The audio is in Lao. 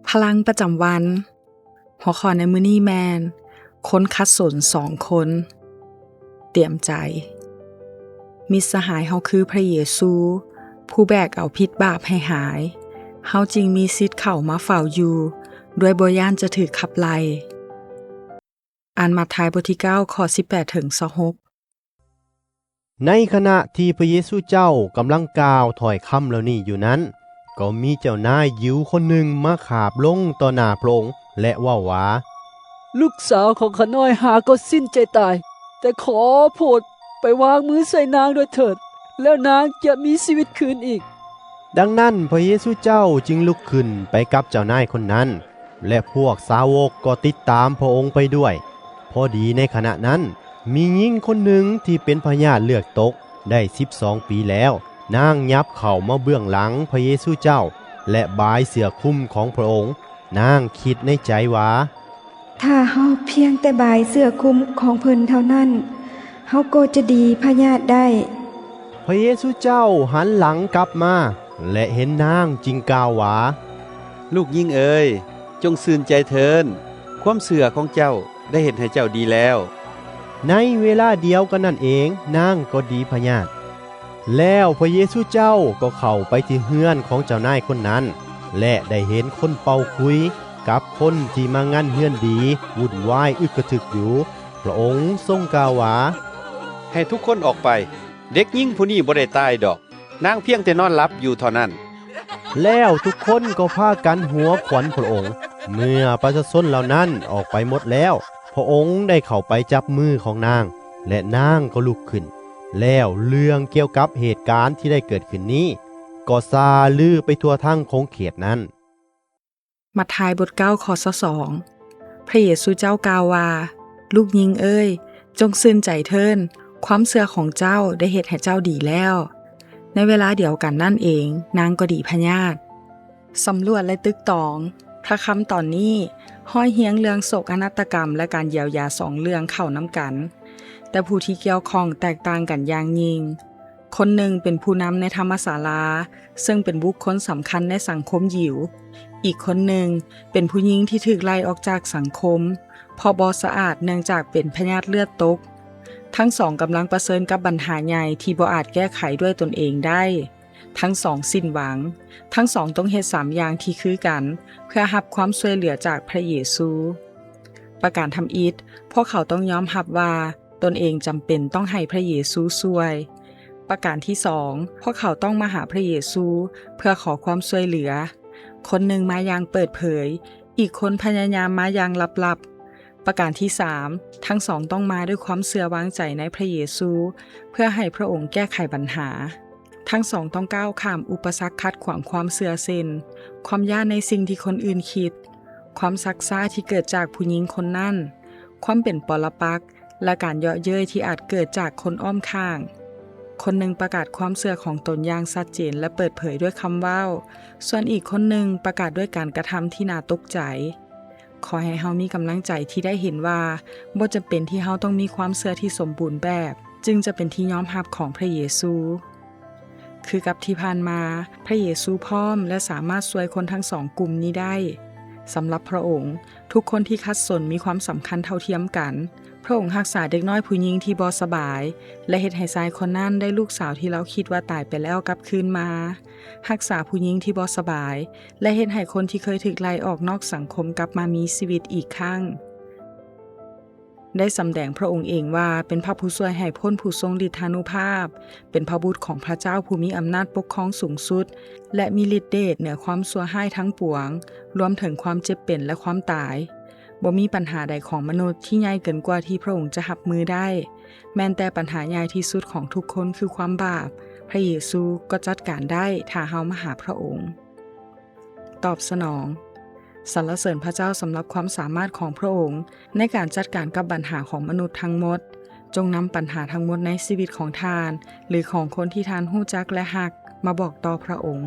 ພະລັງປະຈຳວັນ. ຫົວຂໍ້ໃນມື້ນີ້ແມ່ນ ຄົນຂັດສົນສອງຄົນ. ຕຽມໃຈ. ມິດສະຫາຍເຮົາຄືພະເຢຊູ ຜູ້ແບກເອົາພິດບາບໃຫ້ຫາຍ. ເຮົາຈຶ່ງມີສິດເຂົ້າມາເຝົ້າຢູ່ ດ້ວຍບໍ່ຢ້ານຈະຖືກຂັບໄລ່. ອ່ານມາທາຍ ບົດທີເກົ້າ ຂໍ້ສິບແປດ ເຖິງ ຊາວຫົກ. ໃນຂະນະທີ່ພະເຢຊູເຈົ້າກຳລັງກ່າວຖ້ອຍຄຳເຫຼົ່ານີ້ຢູ່ນັ້ນ, ກໍມີເຈົ້ານາຍຢິວຄົນໜຶ່ງມາຂາບລົງຕໍ່ໜ້າພະອົງ ແລະ ເວົ້າວ່າ, ລູກສາວຂອງຂ້ານ້ອຍຫາກໍສິ້ນໃຈຕາຍ, ແຕ່ຂໍໂຜດໄປວາງມືໃສ່ນາງດ້ວຍເຖີດ, ແລ້ວນາງຈະມີຊີວິດຄືນອີກ. ດັ່ງນັ້ນ ພະເຢຊູເຈົ້າຈຶ່ງລຸກຂຶ້ນໄປກັບເຈົ້ານາຍຄົນນັ້ນ ແລະ ພວກສາວົກກໍຕິດຕາມພະອົງໄປດ້ວຍ. ພໍດີໃນຂະນະນັ້ນ, ມີຍິງຄົນໜຶ່ງທີ່ເປັນພະຍາດເລືອດຕົກໄດ້ສິບສອງປີແລ້ວ, ນາງຫຍັບເຂົ້າມາເບື້ອງຫຼັງພະເຢຊູເຈົ້າ ແລະ ບາຍເສື້ອຄຸມຂອງພະອົງ. ນາງຄິດໃນໃຈວ່າ, ຖ້າເຮົາພຽງແຕ່ບາຍເສື້ອຄຸມຂອງເພິ່ນເທົ່ານັ້ນ, ເຮົາກໍຈະດີພະຍາດໄດ້. ພະເຢຊູເຈົ້າຫັນຫຼັງກັບມາ ແລະ ເຫັນນາງ, ຈຶ່ງກ່າວວ່າ, ລູກຍິງເອີຍ, ຈົ່ງຊື່ນໃຈເທີ້ນ, ຄວາມເຊື່ອຂອງເຈົ້າໄດ້ເຮັດໃຫ້ເຈົ້າດີແລ້ວ. ໃນເວລາດຽວກັນນັ້ນເອງ, ນາງກໍດີພະຍາດ. ແລ້ວພະເຢຊູເຈົ້າກໍເຂົ້າໄປທີ່ເຮືອນຂອງເຈົ້ານາຍຄົນນັ້ນ ແລະ ໄດ້ເຫັນຄົນເປົ່າຂຸຍກັບຄົນທີ່ມາງານເຮືອນດີວຸ່ນວາຍອຶກກະທຶກຢູ່. ພະອົງຊົງກ່າວວ່າ, ໃຫ້ທຸກຄົນອອກໄປ, ເດັກຍິງຜູ້ນີ້ບໍ່ໄດ້ຕາຍດອກ, ນາງພຽງແຕ່ນອນຫຼັບຢູ່ເທົ່ານັ້ນ. ແລ້ວທຸກຄົນກໍພາກັນຫົວຂວັນພະອົງ. ເມື່ອປະຊາຊົນເຫຼົ່ານັ້ນອອກໄປໝົດແລ້ວ, ພະອົງໄດ້ເຂົ້າໄປຈັບມືຂອງນາງ ແລະ ນາງກໍລຸກຂຶ້ນ. ແລ້ວເລື່ອງກ່ຽວກັບເຫດການທີ່ໄດ້ເກີດຂຶ້ນນີ້ ກໍຊ່າລືໄປທົ່ວທັງຂົງເຂດນັ້ນ. ມາທາຍ ບົດເກົ້າ ຂໍ້ຊາວສອງ. ພະເຢຊູເຈົ້າກ່າວວ່າ, ລູກຍິງເອີຍ, ຈົ່ງຊື່ນໃຈເທີ້ນ, ຄວາມເຊື່ອຂອງເຈົ້າໄດ້ເຮັດໃຫ້ເຈົ້າດີແລ້ວ. ໃນເວລາດຽວກັນນັ້ນເອງ, ນາງກໍດີພະຍາດ. ສຳຫຼວດ ແລະ ຕຶກຕອງ. ພະຄຳຕອນນີ້ຮ້ອຍຮຽງເລື່ອງໂສກນາຖະກຳ ແລະ ການຢຽວຢາສອງເລື່ອງເຂົ້ານຳກັນ, ແຕ່ຜູ້ທີ່ກ່ຽວຂ້ອງແຕກຕ່າງກັນຢ່າງຍິ່ງ. ຄົນໜຶ່ງເປັນຜູ້ນຳໃນທຳມະສາລາ, ເຊິ່ງເປັນບຸກຄົນສຳຄັນໃນສັງຄົມຢິວ. ອີກຄົນໜຶ່ງເປັນຜູ້ຍິງທີ່ຖືກໄລ່ອອກຈາກສັງຄົມ ເພາະບໍ່ສະອາດເນື່ອງຈາກເປັນພະຍາດເລືອດຕົກ. ທັງສອງກຳລັງປະເຊີນກັບບັນຫາໃຫຍ່ທີ່ບໍ່ອາດແກ້ໄຂດ້ວຍຕົນເອງໄດ້. ທັງສອງສິ້ນຫວັງ. ທັງສອງຕ້ອງເຮັດສາມຢ່າງທີ່ຄືກັນ ເພື່ອຮັບຄວາມຊ່ວຍເຫຼືອຈາກພະເຢຊູ. ປະການທຳອິດ, ພວກເຂົາຕ້ອງຍອມຮັບວ່າຕົນເອງຈຳເປັນຕ້ອງໃຫ້ພະເຢຊູຊ່ວຍ. ປະການທີສອງ, ພວກເຂົາຕ້ອງມາຫາພະເຢຊູເພື່ອຂໍຄວາມຊ່ວຍເຫຼືອ. ຄົນໜຶ່ງມາຢ່າງເປີດເຜີຍ, ອີກຄົນພະຍາຍາມມາຢ່າງລັບໆ. ປະການທີສາມ, ທັງສອງຕ້ອງມາດ້ວຍຄວາມເຊື່ອວາງໃຈໃນພະເຢຊູ ເພື່ອໃຫ້ພະອົງແກ້ໄຂບັນຫາ. ທັງສອງຕ້ອງກ້າວຂ້າມອຸປະສັກຂັດຂວາງຄວາມເຊື່ອ ເຊັ່ນ ຄວາມຢ້ານໃນສິ່ງທີ່ຄົນອື່ນຄິດ, ຄວາມຊັກຊ້າທີ່ເກີດຈາກຜູ້ຍິງຄົນນັ້ນ, ຄວາມເປັນປໍລະປັກ ແລະ ການເຍາະເຍີ້ຍທີ່ອາດເກີດຈາກຄົນອ້ອມຂ້າງ. ຄົນໜຶ່ງປະກາດຄວາມເຊື່ອຂອງຕົນຢ່າງຊັດເຈນ ແລະ ເປີດເຜີຍດ້ວຍຄຳເວົ້າ, ສ່ວນອີກຄົນໜຶ່ງປະກາດດ້ວຍການກະທຳທີ່ໜ້າຕົກໃຈ. ຂໍໃຫ້ເຮົາມີກຳລັງໃຈທີ່ໄດ້ເຫັນວ່າ ບໍ່ຈຳເປັນທີ່ເຮົາຕ້ອງມີຄວາມເຊື່ອທີ່ສົມບູນແບບ ຈຶ່ງຈະເປັນທີ່ຍອມຮັບຂອງພະເຢຊູ. ຄືກັບທີ່ຜ່ານມາ, ພະເຢຊູພ້ອມ ແລະ ສາມາດຊ່ວຍຄົນທັງສອງກຸ່ມນີ້ໄດ້. ສຳລັບພະອົງ, ທຸກຄົນທີ່ຂັດສົນມີຄວາມສຳຄັນເທົ່າທຽມກັນ. ພະອົງຮັກສາເດັກນ້ອຍຜູ້ຍິງທີ່ບໍ່ສະບາຍ ແລະ ເຮັດໃຫ້ຊາຍຄົນນັ້ນໄດ້ລູກສາວທີ່ລາວຄິດວ່າຕາຍໄປແລ້ວກັບຄືນມາ, ຮັກສາຜູ້ຍິງທີ່ບໍ່ສະບາຍ ແລະ ເຮັດໃຫ້ຄົນທີ່ເຄີຍຖືກໄລ່ອອກນອກສັງຄົມກັບມາມີຊີວິດອີກຄັ້ງ. ໄດ້ສຳແດງພະອົງເອງວ່າເປັນພະຜູ້ຊ່ວຍໃຫ້ພົ້ນຜູ້ຊົງລິດທານຸພາບ, ເປັນພະບຸດຂອງພະເຈົ້າຜູ້ມີອຳນາດປົກຄອງສູງສຸດ ແລະ ມີລິດເດດເໜືອຄວາມຊົ່ວຮ້າຍທັງປວງ, ລວມເຖິງຄວາມເຈັບເປັນ ແລະ ຄວາມຕາຍ. ບໍ່ມີບັນຫາໃດຂອງມະນຸດທີ່ໃຫຍ່ເກີນກວ່າທີ່ພະອົງຈະຮັບມືໄດ້. ແມ່ນແຕ່ບັນຫາໃຫຍ່ທີ່ສຸດຂອງທຸກຄົນຄືຄວາມບາບ, ພະເຢຊູກໍຈັດການໄດ້ຖ້າເຮົາມາຫາພະອົງ. ຕອບສະໜອງ. ສັນລະເສີນພະເຈົ້າສຳລັບຄວາມສາມາດຂອງພະອົງໃນການຈັດການກັບບັນຫາຂອງມະນຸດທັງໝົດ. ຈົ່ງນຳບັນຫາທັງໝົດໃນຊີວິດຂອງທ່ານ ຫຼື ຂອງຄົນທີ່ທ່ານຮູ້ຈັກ ແລະ ຮັກ ມາບອກຕໍ່ພະອົງ.